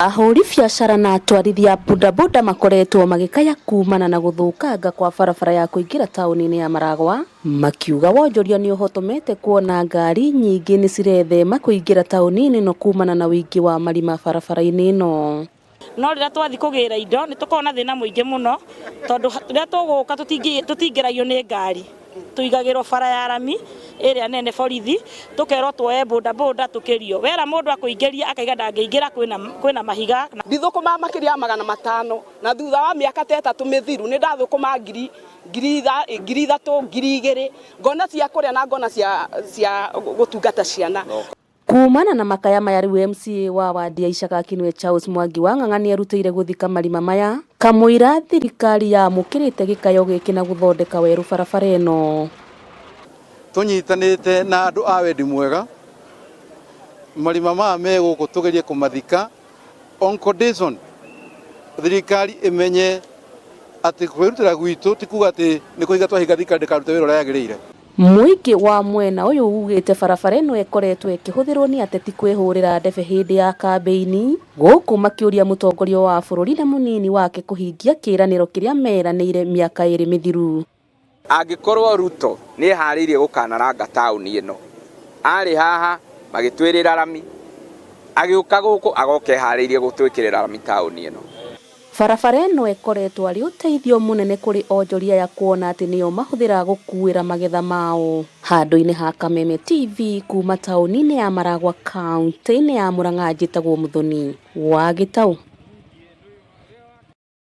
Ahũri biacara na atwarithia a bodaboda makoretwo magĩkaya kumana na gũthũkanga kwa barabara ya kũingĩra taũni-inĩ ya Maragwa, makiuga wonjoria nĩ ũhotomete kuona ngari nyingĩ nĩ cirethema kũingĩra taũni-inĩ ĩno kumana na ũingĩ wa marima barabara-inĩ ĩno. No rĩrĩa twathiĩ kũgĩra indo nĩ tũkoragwo na thĩna mũingĩ mũno tondũ rĩrĩa tũgũka tũtingĩragio nĩ ngari, tũigagĩrwo bara ya rami ĩrĩa nene borithi, tũkerwo tuoye bodaboda tũkĩrio. Wera mũndũ akũingĩria akaiga ndangĩingĩra kwĩna mahiga. Ndithũkũma makĩria ya 500 na thutha wa mĩaka ta 3 mĩthiru nĩ ndathũkũma ngiri 3000 2000 ngona cia kũrĩa na ngona cia gũtungata ciana. Kumana na makaya maya rĩu MCA wa wadi ya Icagaki nĩwe Charles Mwangi wa Ng'ang'a nĩerutĩire gũthika marima maya kamũira thirikari yamũkĩrĩte gĩkayo gĩkĩ na gũthondeka werũ barabara ĩno. Tũnyitanĩte na andũ a wendi mwega marima maya me gũkũ tũgerie kũmathika on condition thirikari ĩmenye atĩ kwĩrutĩra gwitũ ti kuga atĩ nĩ kũhinga twahinga thirikari ndĩkarute wĩra ũrĩa yagĩrĩire. Mũingĩ wa mwena ũyũ ugĩte barabara ĩno ĩkoretwo ĩkĩhũthĩrwo nĩ ateti kwĩhũrĩra ndebe hĩndĩ ya kambĩini gũkũ makĩũria mũtongoria wa bũrũri na mũnini wake kũhingia kĩĩranĩro kĩrĩa meranĩire mĩaka 2 mĩthiru. Angĩkorwo Ruto nĩ eharĩirie gũkanaranga taũni ĩno, arĩ haha magĩtwĩrĩra rami, agĩũka gũkũ agoka eharĩirie gũtwĩkĩrĩra rami taũni ĩno. Barabara ĩno ĩkoretwo arĩ ũteithio mũnene kũrĩ onjoria aya kuona atĩ nĩyo mahũthĩraga gũkuĩra magetha mao. Handũ-inĩ ha Kameme TV kuma taũni-inĩ ya Maragwa kaunti-inĩ ya Murang'a njĩtagwo Muthoni wa Gĩtaũ.